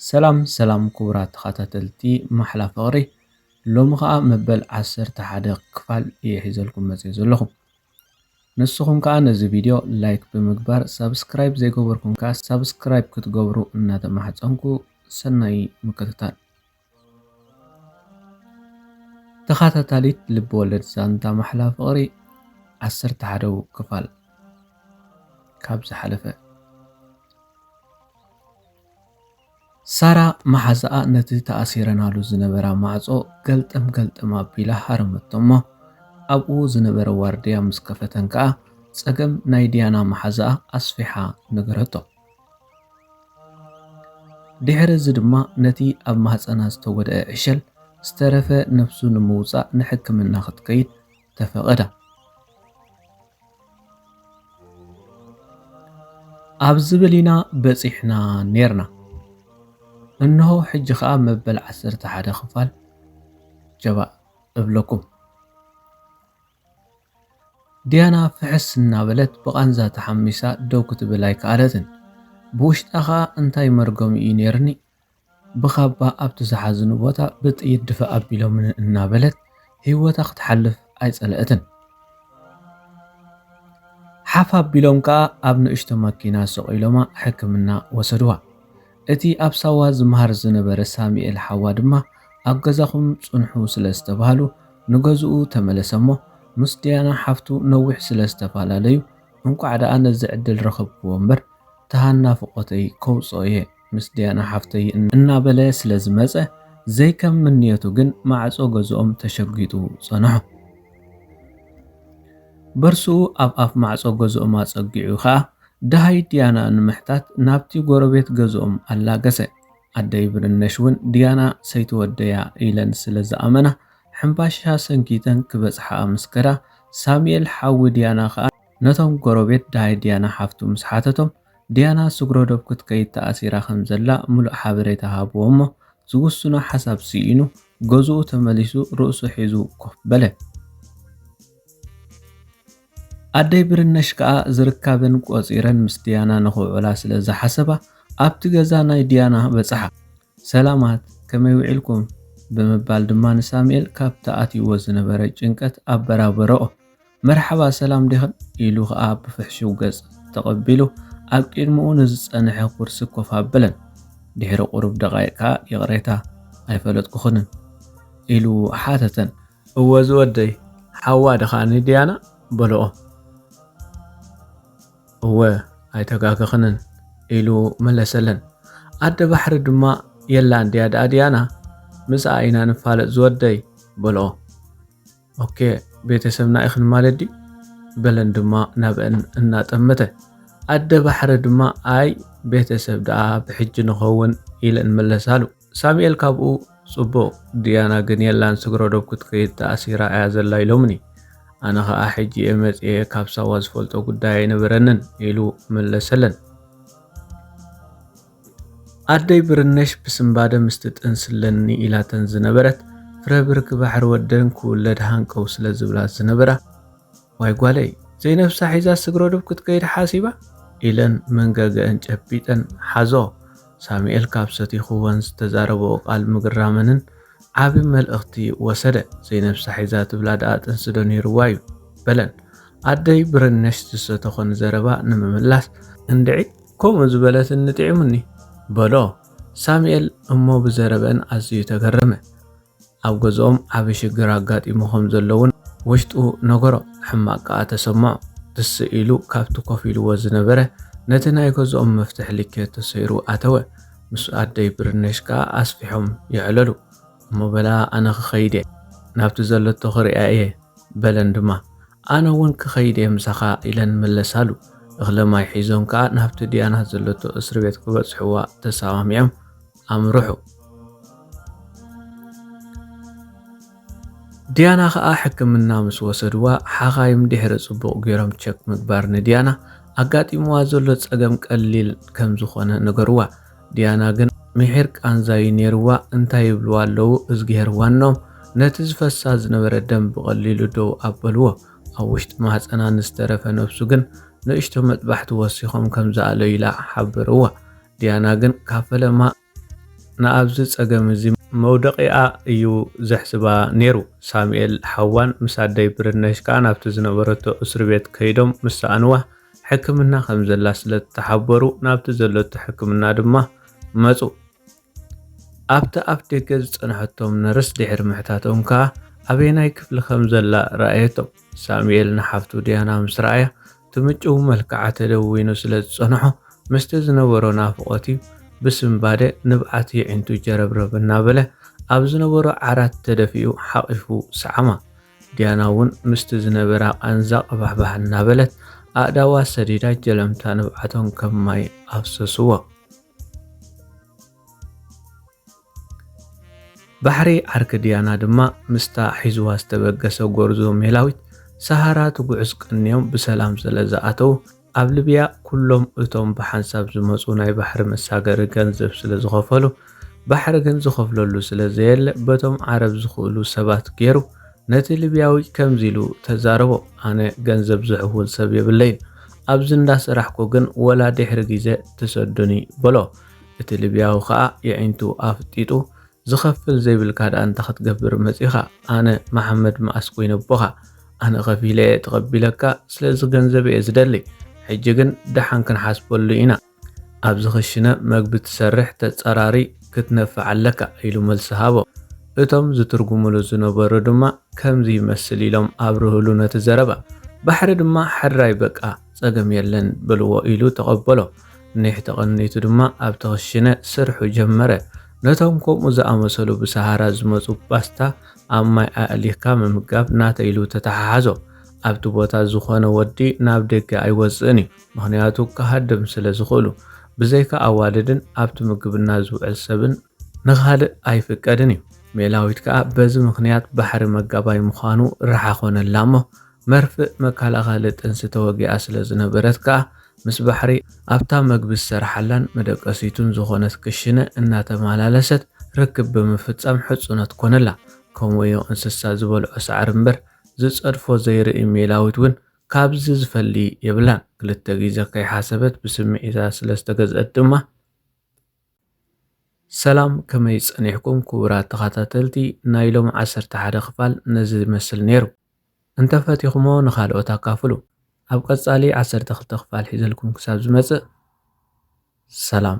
ሰላም ሰላም ክቡራት ተኸታተልቲ ማሕላ ፍቕሪ፣ ሎሚ ኸኣ መበል ዓሰርተ ሓደ ክፋል እየ ሒዘልኩም መፅየ ዘለኹ። ንስኹም ከኣ ነዚ ቪድዮ ላይክ ብምግባር፣ ሳብስክራይብ ዘይገበርኩም ከኣ ሳብስክራይብ ክትገብሩ እናተማሕፀንኩ፣ ሰናይ ምክትታል። ተኸታታሊት ልብ ወለድ ዛንታ ማሕላ ፍቕሪ ዓሰርተ ሓደ ክፋል ካብ ዝሓለፈ። ሳራ መሓዛኣ ነቲ ተኣሲረናሉ ዝነበራ ማዕጾ ገልጠም ገልጠም ኣቢላ ሃረመቶ እሞ፣ ኣብኡ ዝነበረ ዋርድያ ምስ ከፈተን ከኣ፣ ጸገም ናይ ዲያና መሓዛኣ ኣስፊሓ ነገረቶ። ድሕሪ እዚ ድማ ነቲ ኣብ ማህጸና ዝተወድአ ዕሸል ዝተረፈ ነፍሱ ንምውጻእ ንሕክምና ክትከይድ ተፈቐዳ። ኣብ ዝብል ኢና በጺሕና ኔርና። እንሆ ሕጂ ኸኣ መበል ዓሰርተ ሓደ ክፋል ጀባእ እብለኩም። ዲያና ፍሕስ እናበለት ብቓንዛ ተሓሚሳ ደው ክትብል ኣይከኣለትን። ብውሽጣ ኸኣ እንታይ መርገም እዩ ኔርኒ፣ ብኻባ ኣብቲ ዝሓዝኑ ቦታ ብጥይት ድፋእ ኣቢሎምኒ እናበለት ህይወታ ክትሓልፍ ኣይጸለእትን። ሓፍ ኣቢሎም ከኣ ኣብ ንእሽቶ መኪና ስቕ ኢሎማ ሕክምና ወሰድዋ። እቲ ኣብ ሳዋ ዝመሃር ዝነበረ ሳሙኤል ሓዋ ድማ ኣብ ገዛኹም ጽንሑ ስለ ዝተባህሉ ንገዝኡ ተመለሰ እሞ ምስ ዲያና ሓፍቱ ነዊሕ ስለ ዝተፈላለዩ እንቋዕ ደኣ ነዚ ዕድል ረኸብክዎ እምበር ተሃ ናፍቖተይ ከውጽኦ እየ ምስ ዲያና ሓፍተይ እናበለ ስለ ዝመጸ ዘይከም ምንየቱ ግን ማዕጾ ገዝኦም ተሸጒጡ ጸንሖ። በርስኡ ኣብ ኣፍ ማዕጾ ገዝኦም ኣጸጊዑ ኸኣ ደሃይ ዲያና ንምሕታት ናብቲ ጎረቤት ገዝኦም ኣላገሰ። ኣደይ ብርነሽ እውን ዲያና ሰይቲ ወደያ ኢለን ስለ ዝኣመና ሕምባሻ ሰንኪተን ክበጽሓኣ ምስ ከዳ ሳሙኤል ሓዊ ዲያና ኸኣ ነቶም ጎረቤት ደሃይ ዲያና ሓፍቱ ምስ ሓተቶም ዲያና ስግረዶብ ክትከይድ ተኣሲራ ከም ዘላ ምሉእ ሓበሬታ ሃብዎ እሞ ዝውስኖ ሓሳብ ስኢኑ ገዝኡ ተመሊሱ ርእሱ ሒዙ ኮፍ በለ። ኣደይ ብርነሽ ከኣ ዝርካበን ቆጺረን ምስ ዲያና ንኽውዕላ ስለ ዝሓሰባ ኣብቲ ገዛ ናይ ዲያና በጽሓ። ሰላማት፣ ከመይ ውዒልኩም? ብምባል ድማ ንሳሙኤል ካብቲ ኣትይዎ ዝነበረ ጭንቀት ኣበራበረኦ። መርሓባ ሰላም ዲኽን? ኢሉ ኸኣ ብፍሕሹው ገጽ ተቐቢሉ ኣብ ቅድሚኡ ንዝጸንሐ ኩርሲ ኮፍ ኣበለን። ድሕሪ ቁሩብ ደቓይቕ ከኣ ይቕሬታ ኣይፈለጥኩኽንን ኢሉ ሓተተን። እወ ዝወደይ፣ ሓዋ ድኻ ንድያና? በልኦ። እወ ኣይተጋገኽንን ኢሉ መለሰለን። ኣደ ባሕሪ ድማ የላን ድያ ደኣ ድያና? ምስኣ ኢና ንፋለጥ ዝወደይ በልኦ። ኦኬ ቤተሰብና ኢኽን ማለት ድዩ? በለን ድማ ናብአን እናጠመተ። ኣደ ባሕሪ ድማ ኣይ ቤተሰብ ደኣ ብሕጂ ንኸውን ኢለን መለሳሉ። ሳሙኤል ካብኡ ጽቡቕ፣ ድያና ግን የላን ስግረዶብ ክትከይድ ተኣሲራ እያ ዘላ ኢሎምኒ። ኣነ ኸኣ ሕጂ እየ መጺኤ ካብ ሳዋ ዝፈልጦ ጉዳይ ኣይነበረንን ኢሉ መለሰለን። ኣደይ ብርነሽ ብስንባደ ምስቲ ጥንሲ ኣለኒ ኢላተን ዝነበረት ፍረ ብርኪ ባሕሪ ወደን ክውለድ ሃንቀው ስለ ዝብላ ዝነበራ ዋይ ጓለይ ዘይነብሳ ሒዛ ስግረዶብ ክትከይድ ሓሲባ ኢለን መንገገአን ጨቢጠን ሓዞ። ሳሙኤል ካብ ሰቲኽወን ዝተዛረበኦ ቃል ምግረመንን ዓቢ መልእኽቲ ወሰደ። ዘይነብሳ ሒዛ ትብላ ደኣ ጥንሲ ዶ ነይርዋ እዩ በለን። ኣደይ ብርነሽ ዝሰተኾን ዘረባ ንምምላስ እንድዒ ከምኡ ዝበለትኒ ጥዒሙኒ በሎ። ሳሙኤል እሞ ብዘረበን ኣዝዩ ተገረመ። ኣብ ገዝኦም ዓቢ ሽግር ኣጋጢሙ ከም ዘሎ እውን ውሽጡ ነገሮ። ሕማቕ ከኣ ተሰምዖ። ትስእ ኢሉ ካብቲ ኮፍ ኢልዎ ዝነበረ ነቲ ናይ ገዝኦም መፍትሕ ልኬ ተሰይሩ ኣተወ። ምስ ኣደይ ብርነሽ ከኣ ኣስፊሖም ይዕለሉ። እሞ በላ ኣነ ክኸይድ እየ ናብቲ ዘለቶ ክሪኣ እየ በለን ድማ። ኣነ እውን ክኸይድ እየ ምሳኻ ኢለን መለሳሉ። እኽለ ማይ ሒዞም ከኣ ናብቲ ድያና ዘለቶ እስሪ ቤት ክበጽሕዋ ተሰማሚዖም ኣምርሑ። ድያና ኸኣ ሕክምና ምስ ወሰድዋ ሓኻይም ድሕሪ ጽቡቕ ገይሮም ቸክ ምግባር ንድያና ኣጋጢምዋ ዘሎ ጸገም ቀሊል ከም ዝኾነ ነገርዋ። ድያና ግን ምሒር ቃንዛዩ ነይርዋ እንታይ ይብልዋ ኣለዉ እዝግሄር ዋኖም ነቲ ዝፈሳ ዝነበረ ደም ብቐሊሉ ደው ኣበልዎ። ኣብ ውሽጢ ማህጸና ንዝተረፈ ነብሱ ግን ንእሽቶ መጥባሕቲ ወሲኾም ከም ዝኣለዩላ ሓበርዋ። ድያና ግን ካብ ፈለማ ንኣብዚ ጸገም እዚ መውደቒኣ እዩ ዘሕስባ ነይሩ። ሳሙኤል ሓዋን ምስ ኣደይ ብርነሽ ከኣ ናብቲ ዝነበረቶ እስሪ ቤት ከይዶም ምስ ሰኣንዋ፣ ሕክምና ከም ዘላ ስለ ዝተሓበሩ፣ ናብቲ ዘለቶ ሕክምና ድማ መጹ። ኣብቲ ኣፍ ደገ ዝጸንሐቶም ነርስ ድሕሪ ምሕታቶም ከኣ፣ ኣበየናይ ክፍሊ ከም ዘላ ረኣየቶም። ሳሙኤል ንሓፍቱ ዲያና ምስ ረኣያ፣ እቲ ምጭው መልክዓ ተደዊኑ ስለ ዝጸንሖ፣ ምስቲ ዝነበሮ ናፍቖት እዩ ብስንባደ ንብዓት የዒንቱ ጀረብረብ እናበለ፣ ኣብ ዝነበሮ ዓራት ተደፊኡ ሓቒፉ ሰዓማ። ዲያና እውን ምስቲ ዝነበራ ቃንዛ ቀባሕባሕ እናበለት፣ ኣእዳዋ ሰዲዳ ጀለምታ ንብዓቶም ከም ማይ ኣፍሰስዎ። ባሕሪ ዓርኪ ዲያና ድማ ምስታ ሒዝዋ ዝተበገሰ ጎርዞ ሜላዊት ሰሃራ ትጉዕዝ ቅንዮም ብሰላም ስለ ዝኣተዉ፣ ኣብ ሊብያ ኩሎም እቶም ብሓንሳብ ዝመጹ ናይ ባሕሪ መሳገሪ ገንዘብ ስለ ዝኸፈሉ፣ ባሕሪ ግን ዝኸፍለሉ ስለ ዘየለ፣ በቶም ዓረብ ዝኽእሉ ሰባት ገይሩ ነቲ ሊብያዊ ከምዚ ኢሉ ተዛረቦ፣ ኣነ ገንዘብ ዝሕውል ሰብ የብለይን። ኣብዚ እንዳሰራሕኩ ግን ወላ ድሕሪ ግዜ ትሰዱኒ በሎ። እቲ ሊብያዊ ከኣ የዒንቱ ኣፍጢጡ፣ ዝኸፍል ዘይብልካ ደኣ እንታይ ክትገብር መጺኻ? ኣነ መሓመድ መኣስ ኮይነ ኣቦኻ? ኣነ ከፊለ እየ ተቐቢለካ፣ ስለዚ ገንዘብ እየ ዝደሊ። ሕጂ ግን ደሓን ክንሓስበሉ ኢና። ኣብዚ ክሽነ መግቢ ትሰርሕ ተጸራሪ ክትነፍዕ ኣለካ ኢሉ መልሲ ሃቦ። እቶም ዝትርጉምሉ ዝነበሩ ድማ ከምዚ ይመስል ኢሎም ኣብርህሉ ነቲ ዘረባ። ባሕሪ ድማ ሕራይ በቃ ጸገም የለን በልዎ ኢሉ ተቐበሎ። ኒሕ ተቐኒቱ ድማ ኣብቲ ክሽነ ስርሑ ጀመረ። ነቶም ከምኡ ዝኣመሰሉ ብሰሃራ ዝመጹ ፓስታ ኣብ ማይ ኣእሊኽካ ምምጋብ ናተይ ኢሉ ተተሓሓዞ። ኣብቲ ቦታ ዝኾነ ወዲ ናብ ደገ ኣይወጽእን እዩ፣ ምኽንያቱ ክሃድም ስለ ዝኽእሉ። ብዘይካ ኣዋልድን ኣብቲ ምግብና ዝውዕል ሰብን ንኻልእ ኣይፍቀድን እዩ። ሜላዊት ከኣ በዚ ምኽንያት ባሕሪ መጋባይ ምዃኑ ረሓ ኾነላ እሞ፣ መርፍእ መከላኸሊ ጥንሲ ተወጊኣ ስለ ዝነበረት ከኣ፣ ምስ ባሕሪ ኣብታ መግቢ ዝሰርሓላን መደቀሲቱን ዝኾነት ክሽነ እናተመላለሰት ርክብ ብምፍጻም ሕጹነት ኮነላ። ከምኡ እዩ እንስሳ ዝበልዖ ሳዕሪ እምበር ዝጸድፎ ዘይርኢ ሜላዊት እውን ካብዚ ዝፈሊ የብላን። ክልተ ግዜ ከይሓሰበት ብስምዒታ ስለ ዝተገዝአት ድማ። ሰላም፣ ከመይ ጸኒሕኩም ክቡራት ተኸታተልቲ? ናይ ሎሚ ዓሰርተ ሓደ ክፋል ነዚ ይመስል ነይሩ። እንተፈቲኹሞ ንኻልኦት ኣካፍሉ። ኣብ ቀጻሊ ዓሰርተ ክልተ ክፋል ሒዘልኩም ክሳብ ዝመጽእ፣ ሰላም።